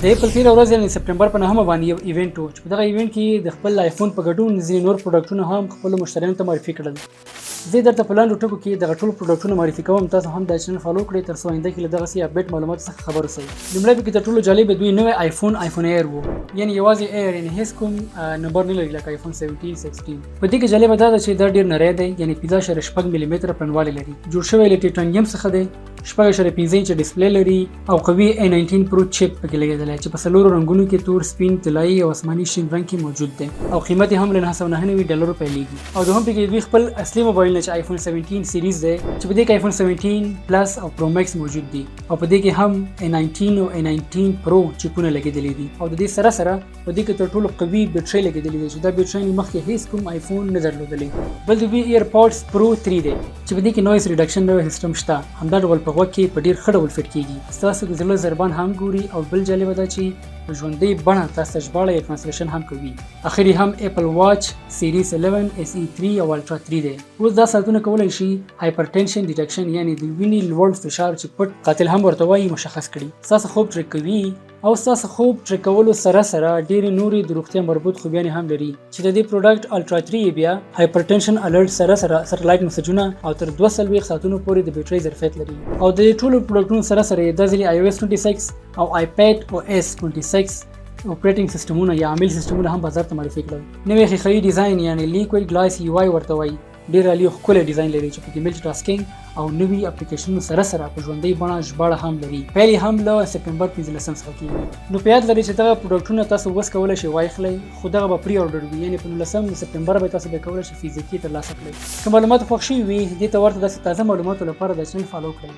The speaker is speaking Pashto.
د اپل تیره ورځ، یعنې سپټمبر په 9مه باندې یو event و، چې په دغه event کې د خپل آیفون په ګډون ځینې نور پروډکټونه هم خپلو مشتریانو ته معرفي کړل. زه درته په لاندو ټکو کې دغه ټول پروډکټونه معرفي کوم. تاسو هم دا چینل follow کړئ، تر څو آینده کې له دغسې update معلوماتو څخه خبر اوسئ. لومړی پکې تر ټولو جالب دوی نوی آیفون، آیفون ایر وو، یعنی یوازې ایر، یعنی هیڅ کوم نمبر نه لري لکه آیفون 17، 16. په دې کې جالبه دا ده چې دا ډیر نری دی، یعنی 5.6 ملي متره پلنوالی لري، جوړ شوی له ټیټانیم څخه دی، 6.5 انچه display لري او قوي A19 Pro chip پکې لګېدلی، چې په څلورو رنګونو کې، تور، سپین، طلایي او آسماني شین رنګ کې موجود دی او قیمت یې هم له 999 ډالرو پیلېږي. او دوهم پکې دوی خپل اصلي موبایل چې آیفون 17 series دی، چې په دې کې آیفون 17 پلس او پرو مکس موجود دي او په دې کې هم A19 او A19 Pro چپونه لګېدلي دي او د دې سره سره په دې کې تر ټولو قوي بیټرۍ لګېدلې دي، چې دا بیټرۍ مخکې هیڅ کوم آیفون نه درلودلې. بل د دوی ایرپاډز پرو 3 دی، چې په دې کې noise reduction نوی سیستم شته. همدا ډول په غوږ کې په ډیر ښه ډول fit کیږي، ستاسو د زړه ضربان هم ګوري او بل جالبه دا چې په ژوندۍ بڼه تاسو ته ژباړه یا translation هم کوي. اخري هم اپل واچ Series 11 SE 3 او Ultra 3 دی. اوس دا ساعتونه کولی شي hypertension detection، یعنی د وینې لوړ فشار، چې پټ قاتل هم ورته وایي، مشخص کړي، ستاسو خوب track کوي او ستاسو خوب track کولو سره سره ډېرې نورې د روغتیا مربوط خوبیانې هم لري، چې د دې product Ultra 3 یې بیا hypertension alert سره سره satellite مسجونه او تر 42 ساعتونو پورې د بیټرۍ ظرفیت لري. او د دې ټولو پروډکټونو سره سره یې دا ځلې iOS 26 او iPad OS 26 operating سیستمونه یا عامل سیستمونه هم بازار ته معرفي کړل. نوی ښیښهيي ډیزاین، یعنی liquid glass UI ورته وایي، ډېر عالي او ښکلی ډیزاین لري، چې پکې multitasking او نوي اپلیکیشنونو سره سره په ژوندۍ بڼه ژباړه هم لري. پیل یې هم له سپټمبر 15 څخه کیږي. نو په یاد لرئ چې دغه پروډکټونه تاسو اوس کولی شئ واخلئ، خو دغه به pre-order وي، یعنې په 19 سپټمبر به تاسو به کولی شئ فزیکي ترلاسه کړئ. که معلومات خوښ شوي وي، دې ته ورته داسې تازه معلوماتو لپاره د چینل follow کړئ.